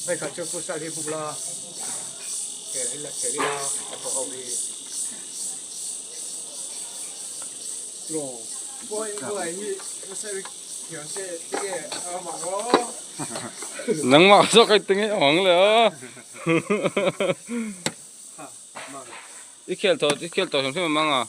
Hei kha chu futsal hi buk la khel ila khel ila a thaw ho hi. Nangmah zawk ai tinge awng le aw. I khel tawh i khel tawh hrim hrim a mang a.